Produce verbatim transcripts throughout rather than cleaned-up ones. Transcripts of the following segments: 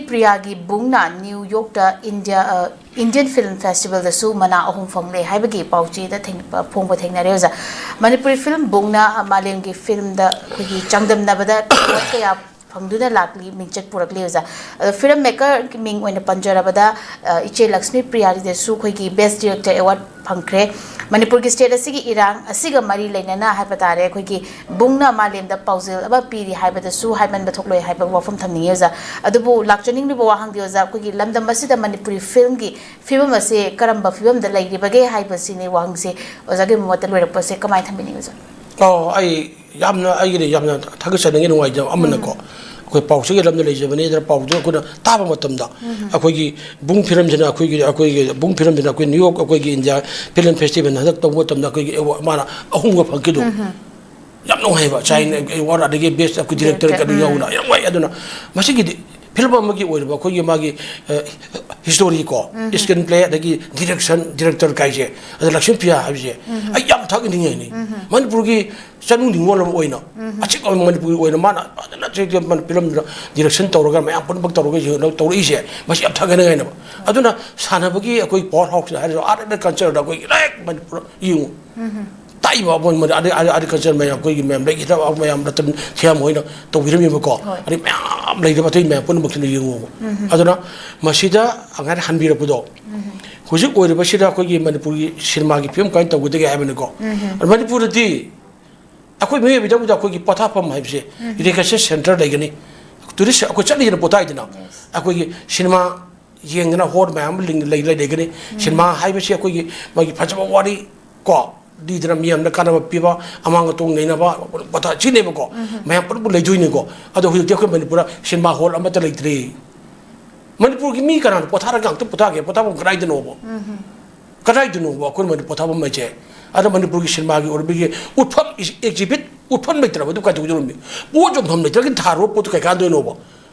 ꯄ꯭ꯔꯤꯌꯥꯒꯤ ꯕꯨꯡꯅ new ꯌꯣꯔꯛꯇ India, ꯑ, Indian film ꯐꯦꯁꯇꯤꯚꯦꯜꯗꯁꯨ ꯃꯅꯥ ꯑꯍꯨꯝ ꯐꯪꯂꯦ ꯍꯥꯏꯕꯒꯤ ꯄꯥꯎꯆꯦꯗ ꯊꯦꯡ-, ꯐꯣꯡꯕ ꯊꯦꯡꯅꯔꯦ ꯑꯣꯖꯥ꯫ ꯃꯅꯤꯄꯨꯔꯤ ꯐꯤꯜꯝ ꯕꯨꯡꯅ ꯃꯥꯂꯦꯝꯒꯤ ꯐꯤꯜꯝꯗ ꯑꯩꯈꯣꯏꯒꯤ ꯆꯥꯡꯗꯝꯅꯕꯗ ꯑꯦꯋꯥꯔꯗ ꯀꯌꯥ ꯐꯪꯗꯨꯅ ꯂꯥꯛꯂꯤ, ꯃꯤꯡꯆꯠ ꯄꯨꯔꯛꯂꯤ ꯑꯣꯖꯥ꯫ ꯑꯗꯣ ꯐꯤꯜꯝ ꯃꯦꯀꯔꯒꯤ ꯃꯤꯡ ꯑꯣꯏꯅ ꯄꯟꯖꯔꯕꯗ, ꯑ, ꯏꯆꯦ ꯂꯛꯁꯃꯤ ꯄ꯭ꯔꯤꯌꯥꯒꯤꯗꯁꯨ ꯑꯩꯈꯣꯏꯒꯤ ꯕꯦꯁ ꯗꯤꯔꯦꯛꯇꯔ ꯑꯦꯋꯥꯔꯗ ꯐꯪꯈ꯭ꯔꯦ꯫ ꯃꯅꯤꯄꯨꯔꯒꯤ ꯁ꯭ꯇꯦꯠ ꯑꯁꯤꯒꯤ ꯏꯔꯥꯡ ꯑꯁꯤꯒ ꯃꯔꯤ ꯂꯩꯅꯅ ꯍꯥꯏꯕ ꯇꯥꯔꯦ, ꯑꯩꯈꯣꯏꯒꯤ ꯕꯨꯡꯅ ꯃꯥꯂꯦꯝꯗ ꯄꯥꯎꯖꯦꯜ ꯑꯃ ꯄꯤꯔꯤ ꯍꯥꯏꯕꯗꯁꯨ ꯍꯥꯏꯃꯟꯕ ꯊꯣꯛꯂꯣꯏ ꯍꯥꯏꯕ ꯋꯥꯐꯝ ꯊꯝꯅꯤꯡꯉꯤ ꯑꯣꯖꯥ꯫ ꯑꯗꯨꯕꯨ ꯂꯥꯛꯆꯅꯤꯡꯂꯤꯕ ꯋꯥꯍꯪꯗꯤ ꯑꯣꯖꯥ, ꯑꯩꯈꯣꯏꯒꯤ ꯂꯝꯗꯝ ꯑꯁꯤꯗ ꯃꯅꯤꯄꯨꯔꯤ ꯐꯤꯜꯝꯒꯤ ꯐꯤꯕꯝ ꯑꯁꯦ ꯀꯔꯝꯕ ꯐꯤꯕꯝꯗ ꯂꯩꯔꯤꯕꯒꯦ ꯍꯥꯏꯕꯁꯤꯅꯤ ꯋꯥꯍꯪꯁꯦ꯫ ꯑꯣꯖꯥꯒꯤ ꯃꯣꯠꯇ ꯂꯣꯏꯔꯛꯄꯁꯦ ꯀꯃꯥꯏꯅ ꯊꯝꯕꯤꯅꯤꯡꯉꯤ ꯑꯣꯖꯥ? ꯑꯣ, ꯑꯩ ꯌꯥꯝꯅ, ꯑꯩꯒꯤꯗꯤ ꯌꯥꯝꯅ ꯊꯥꯒꯠꯆꯅꯤꯡꯉꯤ, ꯅꯨꯡꯉꯥꯏꯖꯕ ꯑꯃꯅꯀꯣ, ꯎꯝ꯫ ꯑꯩꯈꯣꯏ ꯄꯥꯎꯆꯦꯒꯤ ꯂꯝꯗ ꯂꯩꯖꯕꯅꯤ, ꯑꯗꯨꯅ ꯄꯥꯎꯗꯨ ꯑꯩꯈꯣꯏꯅ ꯇꯥꯕ ꯃꯇꯝꯗ, ꯎꯝ꯫ ꯑꯩꯈꯣꯏꯒꯤ ꯕꯨꯡ ꯐꯤꯂꯝꯁꯤꯅ, ꯑꯩꯈꯣꯏꯒꯤ, ꯑꯩꯈꯣꯏꯒꯤ ꯕꯨꯡ ꯐꯤꯂꯝꯁꯤꯅ ꯑꯩꯈꯣꯏ ꯅ꯭ꯌꯨ ꯌꯣꯔꯛ, ꯑꯩꯈꯣꯏꯒꯤ ꯏꯟꯗꯤꯌꯥ ꯐꯤꯂꯝ ꯐꯦꯁꯇꯤꯚꯦꯜ ꯍꯟꯗꯛ ꯇꯧꯕ ꯃꯇꯝꯗ ꯑꯩꯈꯣꯏꯒꯤ ꯑꯦꯋꯥ-, ꯃꯥꯅ ꯑꯍꯨꯝꯒ ꯐꯪꯈꯤꯗꯣ꯫ ꯎꯝ꯫ ꯌꯥꯝ ꯅꯨꯡꯉꯥꯏꯕ, ꯆꯥꯏꯅ ꯎꯝ꯫ ꯑꯦꯋꯥꯔꯗ, ꯑꯗꯒꯤ ꯕꯦꯁ ꯑꯩꯈꯣꯏ ꯗꯤꯔꯦꯛꯇꯔ ꯗꯤꯔꯦꯛꯇꯔ, ꯀꯩꯅꯣ ꯎꯝ꯫ ꯌꯥꯎꯅ ꯌꯥꯝ ꯅꯨꯡꯉꯥꯏ꯫ ꯑꯗꯨꯅ ꯃꯁꯤꯒꯤꯗꯤ ꯐꯤꯂꯝ ꯑꯃꯒꯤ ꯑꯣꯏꯔꯤꯕ ꯑꯩꯈꯣꯏꯒꯤ ꯃꯥꯒꯤ, ꯑ, ꯍꯤꯁꯇꯣꯔꯤ ꯀꯣ, ꯎꯝ꯫ ꯁ꯭ꯀ꯭ꯔꯤꯟ ꯄ꯭ꯂꯦ, ꯑꯗꯒꯤ ꯗꯤꯔꯦꯛꯁꯟ, ꯗꯤꯔꯦꯛꯇꯔ ꯀꯥꯏꯁꯦ, ꯑꯗ ꯂꯛꯁꯃꯤ ꯄ꯭ꯔꯤꯌꯥ ꯍꯥꯏꯕꯁꯦ ꯎꯝ꯫ ꯑꯩ ꯌꯥꯝ ꯊꯥꯒꯠꯅꯤꯡꯉꯥꯏꯅꯤ꯫ ꯎꯝ꯫ ꯃꯅꯤꯄꯨꯔꯒꯤ ꯆꯅꯨ ꯅꯤꯉꯣꯜ ꯑꯃ ꯑꯣꯏꯅ, ꯎꯝ꯫ ꯑꯆꯤꯛꯄ ꯃꯅꯤꯄꯨꯔꯒꯤ ꯑꯣꯏꯅ ꯃꯥꯅ ꯐꯖꯅ ꯆꯦꯛꯁꯤꯟ ꯐꯤꯂꯝꯗꯨꯗ ꯗꯤꯔꯦꯛꯁꯟ ꯇꯧꯔꯒ ꯃꯌꯥꯝ ꯄꯨꯝꯅꯃꯛ ꯇꯧꯔꯒ ꯌꯦꯡꯅ ꯇꯧꯔꯛꯏꯁꯦ, ꯃꯁꯤ ꯌꯥꯝ ꯊꯥꯒꯠꯅꯤꯡꯉꯥꯏꯅꯦꯕ꯫ ꯑꯗꯨꯅ ꯁꯥꯟꯅꯕꯒꯤ ꯑꯩꯈꯣꯏ ꯄꯥꯋꯔ ꯍꯥꯎꯁ ꯍꯥꯏꯔꯤꯕ ꯑꯥꯔꯠ ꯑꯦꯟ ꯀꯜꯆꯔꯗ ꯑꯩꯈꯣꯏ ꯏꯔꯦꯛ ꯃꯅꯤꯄꯨꯔ ꯌꯦꯡꯉꯨ꯫ ꯎꯝ꯫ ꯇꯥꯛꯏꯕ ꯑꯩꯈꯣꯏ ꯃꯅꯤ-, ꯑꯥꯔꯠ, ꯑꯥꯔꯠ, ꯑꯥꯔꯠ ꯀꯜꯆꯔ ꯃꯌꯥꯝ, ꯑꯩꯈꯣꯏꯒꯤ ꯃꯌꯥꯝ ꯂꯩꯈꯤꯗ꯭ꯔꯕ ꯃꯌꯥꯝ ꯔꯇꯟ ꯊꯤꯌꯥꯝ ꯍꯣꯏꯅ ꯇꯧꯕꯤꯔꯝꯃꯤꯕꯀꯣ꯫ ꯍꯣꯏ꯫ ꯑꯗꯩ ꯃꯌꯥꯝ ꯂꯩꯔꯤꯕ ꯑꯇꯩ ꯃꯌꯥꯝ ꯄꯨꯝꯅꯃꯛꯁꯤꯅ ꯌꯦꯡꯉꯨꯕ꯫ ꯎꯝ꯫ ꯑꯗꯨꯅ ꯃꯁꯤꯗ ꯑꯉꯥꯏ ꯍꯟꯕꯤꯔꯛꯄꯗꯣ, ꯎꯝ꯫ ꯍꯧꯖꯤꯛ ꯑꯣꯏꯔꯤꯕꯁꯤꯗ ꯑꯩꯈꯣꯏꯒꯤ ꯃꯅꯤꯄꯨꯔꯒꯤ ꯁꯤꯅꯦꯃꯥꯒꯤ ꯐꯤꯕꯝ ꯀꯃꯥꯏꯅ ꯇꯧꯒꯗꯒꯦ ꯍꯥꯏꯕꯅꯤꯀꯣ꯫ ꯎꯝ꯫ ꯑꯗꯨ ꯃꯅꯤꯄꯨꯔꯗꯗꯤ ꯑꯩꯈꯣꯏ ꯃꯤꯑꯣꯏꯕꯗꯕꯨꯗ ꯑꯩꯈꯣꯏꯒꯤ ꯄꯣꯊꯥꯐꯝ ꯍꯥꯏꯕꯁꯦ, ꯎꯝ꯫ ꯔꯤꯀ꯭ꯔꯦꯁꯟ ꯁꯦꯟꯇꯔ ꯂꯩꯒꯅꯤ, ꯇꯨꯔꯤꯁ ꯑꯩꯈꯣꯏ ꯆꯠꯂꯤꯗꯅ ꯄꯣꯊꯥꯏꯗꯅ, ꯌꯦꯁ꯫ ꯑꯩꯈꯣꯏꯒꯤ ꯁꯤꯅꯦꯃꯥ ꯌꯦꯡꯗꯅ ꯍꯣꯜ ꯃꯌꯥꯝ ꯑꯃ ꯂꯤꯡ-, ꯂꯩ-, ꯂꯩ-, ꯂꯩꯒꯅꯤ꯫ ꯎꯝ꯫ ꯁꯤꯅꯦꯃꯥ ꯍꯥꯏꯕꯁꯤ ꯑꯩꯈꯣꯏꯒꯤ ꯃꯥꯒꯤ ꯐꯖꯕ ꯋꯥꯔꯤ ꯀꯣ, ꯂꯤꯗꯅ ꯃꯤꯌꯥꯝꯗ ꯀꯥꯟꯅꯕ ꯄꯤꯕ, ꯑꯃꯥꯡ ꯑꯇꯣꯡ ꯅꯩꯅꯕ ꯄꯣꯊꯥ ꯁꯤꯅꯦꯕꯀꯣ꯫ ꯎꯝ꯫ ꯃꯌꯥꯝ ꯄꯨꯂꯞ ꯂꯩꯗꯣꯏꯅꯤꯀꯣ꯫ ꯑꯗꯣ ꯍꯧꯖꯤꯛꯇꯤ ꯑꯩꯈꯣꯏ ꯃꯅꯤꯄꯨꯔꯗ ꯁꯤꯅꯦꯃꯥ ꯍꯣꯜ ꯑꯃꯠꯇ ꯂꯩꯇ꯭ꯔꯦ꯫ ꯃꯅꯤꯄꯨꯔꯒꯤ ꯃꯤ ꯀꯅꯥꯅꯣ ꯄꯣꯊꯥꯔꯒ ꯉꯥꯛꯇ ꯄꯣꯊꯥꯒꯦ? ꯄꯣꯊꯥꯐꯝ ꯀꯗꯥꯏꯗꯅꯣꯕ? ꯎꯝ꯫ ꯀꯗꯥꯏꯗꯅꯣꯕ ꯑꯩꯈꯣꯏ ꯃꯅꯤꯄꯨꯔ ꯄꯣꯊꯥꯐꯝ ꯍꯥꯏꯁꯦ? ꯑꯗ ꯃꯅꯤꯄꯨꯔꯒꯤ ꯁꯤꯅꯦꯃꯥꯒꯤ ꯑꯣꯏꯔꯕꯒꯤ ꯎꯠꯐꯝ, exhibit ꯎꯠꯐꯝ ꯂꯩꯇ꯭ꯔꯕ ꯑꯗꯨ ꯀꯩꯗꯧꯗꯣꯏꯅꯣ? ꯄꯣꯠ ꯌꯣꯟꯐꯝ ꯂꯩꯇ꯭ꯔꯒ ꯊꯥꯔꯨꯕ ꯄꯣꯠꯇꯨ ꯀꯩ ꯀꯥꯟꯗꯣꯏꯅꯣꯕ?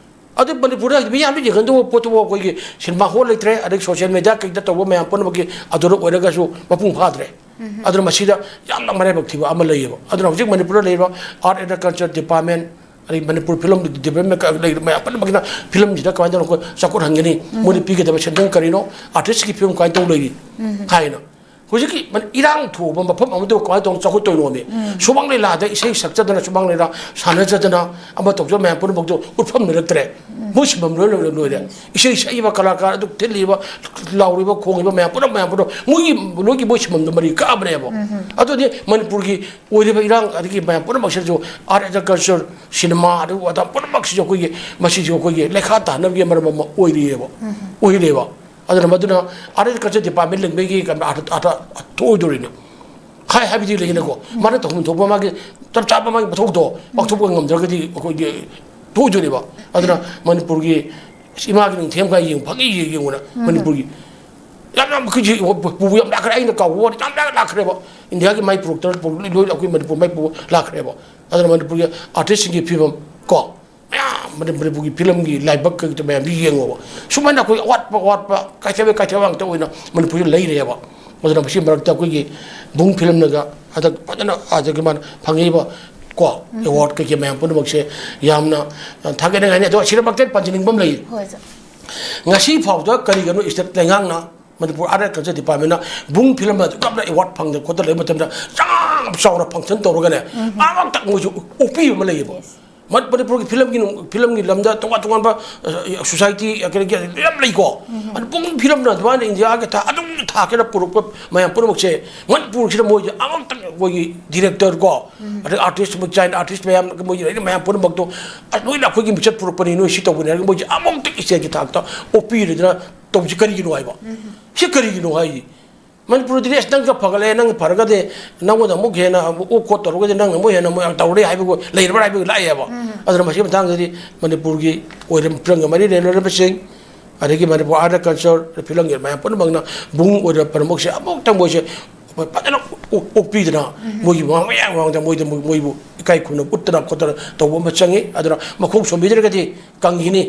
ꯑꯗꯨ ꯃꯅꯤꯄꯨꯔꯗ ꯃꯤꯌꯥꯝꯅ ꯌꯦꯡꯍꯟꯗꯧꯕ ꯄꯣꯠꯇꯨꯕꯨ ꯑꯩꯈꯣꯏꯒꯤ ꯁꯤꯅꯦꯃꯥ ꯍꯣꯜ ꯂꯩꯇ꯭ꯔꯦ, ꯑꯗꯒꯤ ꯁꯣꯁꯤꯌꯦꯜ ꯃꯦꯗꯤꯌꯥ ꯀꯩꯗ ꯇꯧꯕ ꯃꯌꯥꯝ ꯄꯨꯝꯅꯃꯛꯀꯤ ꯑꯗꯨꯗ ꯑꯣꯏꯔꯒꯁꯨ ꯃꯄꯨꯡ ꯐꯥꯗ꯭ꯔꯦ꯫ ꯎꯝ꯫ ꯑꯗꯨꯅ ꯃꯁꯤꯗ ꯌꯥꯝꯅ ꯃꯔꯥꯏꯕꯛ ꯊꯤꯕ ꯑꯃ ꯂꯩꯌꯦꯕ꯫ ꯑꯗꯨꯅ ꯍꯧꯖꯤꯛ ꯃꯅꯤꯄꯨꯔꯗ ꯂꯩꯔꯤꯕ ꯑꯥꯔꯠ ꯑꯦꯟ ꯀꯜꯆꯔ ꯗꯤꯄꯥꯔꯠꯃꯦꯟ, ꯑꯗꯩ ꯃꯅꯤꯄꯨꯔ ꯐꯤꯂꯝ ꯗꯤꯄꯥꯔꯠꯃꯦꯟ ꯂꯩꯔꯤꯕ ꯃꯌꯥꯝ ꯄꯨꯝꯅꯃꯛꯁꯤꯅ ꯐꯤꯂꯝꯁꯤꯗ ꯀꯃꯥꯏꯅ ꯇꯧꯅ ꯑꯩꯈꯣꯏ ꯆꯥꯎꯈꯠꯍꯟꯒꯅꯤ, ꯃꯣꯏꯅ ꯄꯤꯒꯗꯕ ꯁꯦꯟꯗꯣꯡ ꯀꯔꯤꯅꯣ, ꯑꯥꯔꯇꯤꯁꯀꯤ ꯐꯤꯕꯝ ꯀꯃꯥꯏꯅ ꯇꯧ ꯂꯩꯔꯤ ꯍꯥꯏꯅ꯫ ꯍꯧꯖꯤꯛꯀꯤ ꯃꯅꯤ-, ꯏꯔꯥꯡ ꯊꯣꯛꯑꯕ ꯃꯐꯝ ꯑꯃꯗ ꯀꯃꯥꯏꯅ ꯇꯧꯅ ꯆꯥꯎꯈꯠꯇꯣꯏꯅꯣꯃꯤ? ꯁꯨꯃꯥꯡ ꯂꯤꯂꯥꯗ ꯏꯁꯩ ꯁꯛꯆꯗꯅ, ꯁꯨꯃꯥꯡ ꯂꯤꯂꯥ ꯁꯥꯟꯅꯖꯗꯅ, ꯑꯃ ꯇꯧꯖ ꯃꯌꯥꯝ ꯄꯨꯝꯅꯃꯛꯇꯣ ꯎꯠꯐꯝ ꯂꯩꯔꯛꯇ꯭ꯔꯦ꯫ ꯃꯣꯏ ꯁꯤꯟꯐꯝ ꯂꯣꯏ ꯂꯣꯏ ꯂꯣꯏꯔꯦ꯫ ꯏꯁꯩ ꯁꯛꯏꯕ ꯀꯂꯥꯀꯥꯔ ꯑꯗꯨ ꯊꯤꯜꯂꯤꯕ, ꯂꯥꯎꯔꯤꯕ, ꯈꯣꯡꯉꯤꯕ ꯃꯌꯥꯝ ꯄꯨꯝꯅꯃꯛ, ꯃꯌꯥꯝ ꯄꯨꯝꯅꯃꯛ ꯃꯣꯏꯒꯤ, ꯂꯣꯏꯒꯤ ꯃꯣꯏ ꯁꯤꯟꯐꯝꯗꯣ ꯃꯔꯤ ꯀꯛꯑꯕꯅꯦꯕ꯫ ꯑꯗꯨꯗꯤ ꯃꯅꯤꯄꯨꯔꯒꯤ ꯑꯣꯏꯔꯤꯕ ꯏꯔꯥꯡ ꯑꯗꯒꯤ ꯃꯌꯥꯝ ꯄꯨꯝꯅꯃꯛꯁꯤꯗꯁꯨ, art and culture, ꯁꯤꯅꯦꯃꯥ, ꯑꯗꯨ ꯑꯗꯥ ꯄꯨꯝꯅꯃꯛꯁꯤꯁꯨ ꯑꯩꯈꯣꯏꯒꯤ, ꯃꯁꯤꯁꯨ ꯑꯩꯈꯣꯏꯒꯤ ꯂꯩꯈꯥ ꯇꯥꯍꯟꯅꯕꯒꯤ ꯃꯔꯝ ꯑꯃ ꯑꯣꯏꯔꯤꯑꯕ, ꯑꯣꯏꯔꯦꯕ꯫ ꯑꯗꯨꯅ ꯃꯗꯨꯅ art and culture department ꯂꯤꯡꯕꯒꯤ ꯀꯩꯅꯣ ꯑꯥꯔꯊ, ꯑꯥꯔꯊ ꯊꯣꯛꯑꯣꯏꯗꯣꯔꯤꯅꯦ꯫ ꯍꯥꯏ ꯍꯥꯏꯕꯗꯤ ꯂꯩꯅꯀꯣ, ꯃꯥꯅ ꯇꯧꯐꯝ ꯊꯣꯛꯄ ꯃꯥꯒꯤ ꯆꯞ ꯆꯥꯕ ꯃꯥꯒꯤ ꯃꯊꯧꯗꯣ ꯄꯥꯡꯊꯣꯛꯄ ꯉꯝꯗ꯭ꯔꯒꯗꯤ ꯑꯩꯈꯣꯏꯒꯤ ꯊꯣꯛꯑꯣꯏꯗꯣꯏꯅꯦꯕ꯫ ꯑꯗꯨꯅ ꯃꯅꯤꯄꯨꯔꯒꯤ ꯏꯃꯥꯒꯤ ꯅꯤꯡꯊꯦꯝ ꯀꯥꯏ ꯌꯦꯡꯉꯨ, ꯐꯪꯉꯤ ꯌꯦꯡꯉꯨꯅ ꯃꯅꯤꯄꯨꯔꯒꯤ ꯌꯥꯝ, ꯌꯥꯝ ꯑꯩꯈꯣꯏꯁꯤ ꯄꯨꯕ ꯌꯥꯝ ꯂꯥꯛꯈ꯭ꯔꯦ꯫ ꯑꯩꯅ ꯀꯥꯎꯕ ꯋꯥꯅꯤ, ꯌꯥꯝ ꯂꯥꯛ-, ꯂꯥꯛꯈ꯭ꯔꯦꯕ꯫ ꯏꯟꯗꯤꯌꯥꯒꯤ ꯃꯥꯏ ꯄꯨꯔꯛꯇꯅ ꯄꯨꯔꯛ-, ꯂꯣꯏ ꯑꯩꯈꯣꯏ ꯃꯅꯤꯄꯨꯔ ꯃꯥꯏ ꯄꯨꯕ ꯂꯥꯛꯈ꯭ꯔꯦꯕ꯫ ꯑꯗꯨꯅ ꯃꯅꯤꯄꯨꯔꯒꯤ ꯑꯥꯔꯇꯤꯁꯁꯤꯡꯒꯤ ꯐꯤꯕꯝ ꯀꯣ, ꯃꯌꯥꯝ ꯃꯅꯤ-, ꯃꯅꯤꯄꯨꯔꯒꯤ ꯐꯤꯂꯝꯒꯤ ꯂꯥꯏꯕꯛ ꯀꯩꯗꯣ ꯃꯌꯥꯝꯗꯨ ꯌꯦꯡꯉꯣꯕ꯫ ꯁꯨꯃꯥꯏꯅ ꯑꯩꯈꯣꯏ ꯑꯋꯥꯠꯄ, ꯑꯋꯥꯠꯄ, ꯀꯥꯏꯊꯕ, ꯀꯥꯏꯊꯕ ꯉꯥꯛꯇ ꯑꯣꯏꯅ ꯃꯅꯤꯄꯨꯔꯁꯤ ꯂꯩꯔꯦꯕ꯫ ꯑꯗꯨꯅ ꯃꯁꯤ ꯃꯔꯛꯇ ꯑꯩꯈꯣꯏꯒꯤ ꯕꯨꯡ ꯐꯤꯂꯝꯅꯒ ꯍꯟꯗꯛ ꯐꯖꯅ ꯑꯗꯒꯤ ꯃꯥꯅ ꯐꯪꯉꯛꯏꯕ ꯀꯣ, ꯑꯦꯋꯥꯔꯗ ꯀꯩꯀꯩ ꯃꯌꯥꯝ ꯄꯨꯝꯅꯃꯛꯁꯦ ꯌꯥꯝꯅ, ꯑ, ꯊꯥꯒꯠꯅꯤꯡꯉꯥꯏꯅꯤ꯫ ꯑꯗꯣ ꯁꯤꯗꯃꯛꯇ ꯄꯟꯖꯅꯤꯡꯕ ꯑꯃ ꯂꯩ꯫ ꯍꯣꯏ, ꯁꯥꯔ꯫ ꯉꯁꯤ ꯐꯥꯎꯗ ꯀꯔꯤꯒꯤꯅꯣ ꯏꯁꯇꯦꯠ ꯂꯩꯉꯥꯛꯅ, ꯃꯅꯤꯄꯨꯔ ꯑꯥꯔꯠ ꯑꯦꯟ ꯀꯜꯆꯔ ꯗꯤꯄꯥꯔꯠꯃꯦꯟꯅ ꯕꯨꯡ ꯐꯤꯂꯝ ꯑꯗꯨ ꯀꯞꯅ ꯑꯦꯋꯥꯔꯗ ꯐꯪꯗꯅ ꯈꯣꯠꯇꯅ ꯂꯩꯕ ꯃꯇꯝꯗ ꯌꯥꯝ ꯆꯥꯎꯅ ꯐꯪꯁꯟ ꯇꯧꯔꯒꯅꯦ, ꯑꯃꯈꯛꯇ ꯃꯣꯏꯁꯨ ꯑꯣꯛꯄꯤꯕ ꯑꯃ ꯂꯩꯌꯦꯕ꯫ ꯃ-, ꯃꯅꯤꯄꯨꯔꯒꯤ ꯐꯤꯂꯝꯒꯤ ꯅꯨꯡ-, ꯐꯤꯂꯝꯒꯤ ꯂꯝꯗ ꯇꯣꯉꯥꯟ ꯇꯣꯉꯥꯟꯕ, ꯑ, ꯁꯣꯁꯥꯏꯇꯤ, ꯑ, ꯀꯔꯤ ꯀꯔꯤ ꯃꯌꯥꯝ ꯂꯩꯀꯣ꯫ ꯑꯗꯨ ꯕꯨꯡ ꯐꯤꯂꯝꯅ ꯑꯗꯨꯃꯥꯏꯅ ꯏꯟꯗꯤꯌꯥꯒꯤ ꯊꯥ-, ꯑꯗꯨꯝ ꯊꯥꯛꯀꯦꯅ ꯄꯨꯔꯛꯄ ꯃꯌꯥꯝ ꯄꯨꯝꯅꯃꯛꯁꯦ ꯃꯅꯤꯄꯨꯔꯁꯤꯗ ꯃꯣꯏꯁꯦ ꯑꯃꯈꯛꯇꯪ ꯑꯩꯈꯣꯏꯒꯤ ꯗꯤꯔꯦꯛꯇꯔ ꯀꯣ, ꯑꯗꯩ ꯑꯥꯔꯇꯤꯁ, ꯃꯣꯏ ꯆꯥꯏꯅ ꯑꯥꯔꯇꯤꯁ ꯃꯌꯥꯝ, ꯃꯣꯏꯒꯤ ꯂꯩꯔꯤꯕ ꯃꯌꯥꯝ ꯄꯨꯝꯅꯃꯛꯇꯣ, ꯑꯁ, ꯅꯣꯏꯅ ꯑꯩꯈꯣꯏꯒꯤ ꯃꯤꯡꯆꯠ ꯄꯨꯔꯛꯄꯅꯤ, ꯅꯣꯏ ꯁꯤ ꯇꯧꯕꯅꯤ ꯍꯥꯏꯔꯒ ꯃꯣꯏꯁꯦ ꯑꯃꯨꯛꯇ ꯏꯁꯇꯦꯠꯀꯤ ꯊꯥꯛꯇ ꯑꯣꯛꯄꯤꯔꯗꯅ ꯇꯧꯕꯁꯤ ꯀꯔꯤꯒꯤꯅꯣ ꯍꯥꯏꯕ? ꯁꯤ ꯀꯔꯤꯒꯤꯅꯣ ꯍꯥꯏ? ꯃꯅꯤꯄꯨꯔꯗꯗꯤ, "ꯑꯁ, ꯅꯪꯒ ꯐꯒꯠꯂꯦ, ꯅꯪ ꯐꯔꯒꯗꯤ ꯅꯪꯉꯣꯟꯗ ꯑꯃꯨꯛ ꯍꯦꯟꯅ ꯑꯃꯨꯛ ꯑꯣꯛ ꯈꯣꯠ ꯇꯧꯔꯒꯗꯤ ꯅꯪꯅ ꯑꯃꯨꯛ ꯍꯦꯟꯅ ꯑꯃꯨꯛ ꯌꯥꯝ ꯇꯧꯔꯦ" ꯍꯥꯏꯕ ꯂꯩꯔꯕ꯭ꯔꯥ ꯍꯥꯏꯕ ꯂꯥꯛꯑꯦꯕ꯫ ꯑꯗꯨꯅ ꯃꯁꯤꯒꯤ ꯃꯇꯥꯡꯗꯗꯤ ꯃꯅꯤꯄꯨꯔꯒꯤ ꯑꯣꯏꯔꯤꯕ ꯐꯤꯂꯝꯒ ꯃꯔꯤ ꯂꯩꯅꯔꯤꯕꯁꯤꯡ, ꯑꯗꯒꯤ ꯃꯅꯤꯄꯨꯔ ꯑꯥꯔꯠ ꯑꯦꯟ ꯀꯜꯆꯔ, ꯐꯤꯂꯝꯒꯤ ꯃꯌꯥꯝ ꯄꯨꯝꯅꯃꯛꯅ ꯕꯨꯡ ꯑꯣꯏꯔꯤꯕ ꯄꯨꯝꯅꯃꯛꯁꯦ ꯑꯃꯨꯛꯇꯪ ꯃꯣꯏꯁꯦ ꯑꯩꯈꯣꯏ ꯐꯖꯅ ꯑꯣꯛ- ꯑꯣꯛꯄꯤꯗꯅ, ꯃꯣꯏꯒꯤ ꯃꯃꯥꯡ ꯃꯌꯥꯝ ꯃꯃꯥꯡꯗ ꯃꯣꯏꯗ ꯃꯣꯏ- ꯃꯣꯏꯕꯨ ꯏꯀꯥꯏ ꯈꯨꯝꯅꯕ ꯎꯠꯇꯅ ꯈꯣꯠꯇꯅ ꯇꯧꯕ ꯑꯃ ꯆꯪꯉꯤ꯫ ꯑꯗꯨꯅ ꯃꯈꯣꯡ ꯁꯣꯝꯕꯤꯗ꯭ꯔꯒꯗꯤ ꯀꯪꯈꯤꯅꯤ,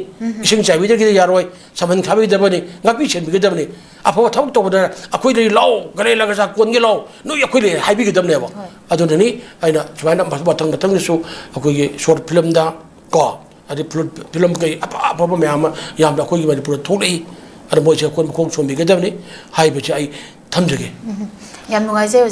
ꯏꯁꯤꯡ ꯆꯥꯏꯕꯤꯗ꯭ꯔꯒꯗꯤ ꯌꯥꯔꯣꯏ, ꯁꯝꯍꯟ ꯈꯥꯕꯤꯒꯗꯕꯅꯤ, ꯉꯥꯛꯄꯤ ꯁꯦꯟꯕꯤꯒꯗꯕꯅꯤ꯫ ꯑꯐꯕ ꯊꯕꯛ ꯇꯧꯕꯗ ꯑꯩꯈꯣꯏꯗ ꯂꯥꯛꯑꯣ, ꯒꯥꯔꯤ ꯂꯥꯛꯑꯒ ꯆꯥ ꯀꯣꯟꯒꯦ ꯂꯥꯛꯑꯣ, ꯅꯣꯏ ꯑꯩꯈꯣꯏ ꯂꯩ ꯍꯥꯏꯕꯤꯒꯗꯕꯅꯦꯕ꯫ ꯑꯗꯨꯅꯅꯤ ꯑꯩꯅ ꯁꯨꯃꯥꯏꯅ ꯃꯊꯪ ꯃꯊꯪꯗꯁꯨ ꯑꯩꯈꯣꯏꯒꯤ ꯁꯣꯔꯠ ꯐꯤꯂꯝꯗ ꯀꯣ, ꯑꯗꯩ ꯐꯤꯂꯝ ꯀꯩ ꯑꯐ ꯑꯐꯕ ꯃꯌꯥꯝ ꯑꯃ ꯌꯥꯝꯅ ꯑꯩꯈꯣꯏꯒꯤ ꯃꯅꯤꯄꯨꯔꯗ ꯊꯣꯛꯂꯛꯏ꯫ ꯑꯗꯣ ꯃꯣꯏꯁꯦ ꯑꯩꯈꯣꯏ ꯃꯈꯣꯡ ꯁꯣꯝꯕꯤꯒꯗꯕꯅꯤ ꯍꯥꯏꯕꯁꯦ ꯑꯩ ꯊꯝꯖꯒꯦ꯫ ꯌꯥꯝ ꯅꯨꯡꯉꯥꯏꯖꯩ